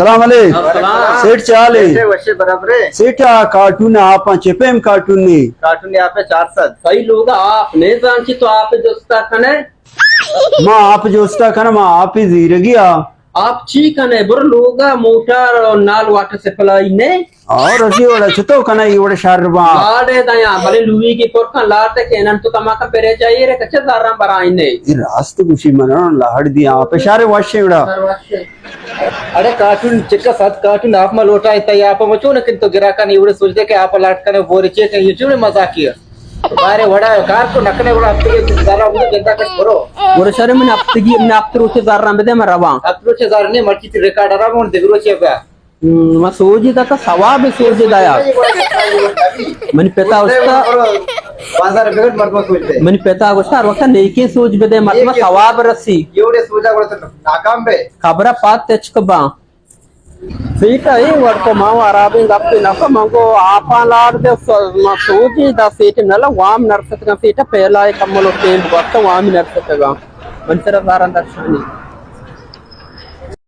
سلام علیکم۔ سلام۔ سیٹھ چے حال ایں؟ وشے، وشے برابر ایں۔ سیٹھ، آ کارٹون آپاں چے پیم کارٹون نے؟ کارٹون آپے چار سد۔ تئی لوگ آپ نے زانچی تو آپ جستا کنے؟ ما آپ جستا کنے، ما آپ زیرگی آ۔ آپ چی کنے؟ بر لوگا موٹر اور نال واٹر سپلائی نے؟ اور اسی وڑا چتو کنے، ای وڑا شر با۔ لاڑے دیا، بلے لوی کی پر کن لاتے کہ انن تو کما کن پرے چاہیے رے، کچے زاراں برائیں نے۔ ای راست گوشی من، لاڑ دیا، آپ شر وشے وڑا۔ شر وشے۔ اڑے کارٹون چکا سد کارٹون آپ ما لوٹائے، تئی آپ ما چون کن تو گراکانی وڑے سوچ دے کہ آپ لاٹ کنے بورے چے کنے، یہ چون مزاقی ہے۔ بارے وڑا کار کو نکنے وڑا ہفتگی زارا بودے گندا کش برو۔ برو شر من ہفتگی، من ہفت روچے زاراں بدے من رواں۔ ہفت روچے زار نے مرچی تی ریکارڈ را من دگروچے بیا۔ ہم، ما سوجی دا تا ثواب سوجی دا یا۔ منی پتا استا۔ بازار بگڑ مردم سوچ دے۔ منی پتا گوشتا ہر وقت نیکی سوج بدے مردم ثواب رسی۔ یہ وڑے سوجا وڑا تو ناکام بے۔ خبر پات تچک با۔ سیٹھ ء اے وڑ کو ما وارابیں گپے نہ کن، من گو آپاں لاڑ دے، س-، ما سوجی دا سیٹھ نہ لا وام نرستگاں، سیٹھ پہلا اے کملو ٹیم وقت وام نرستگاں۔ من سر زاراں درشانی۔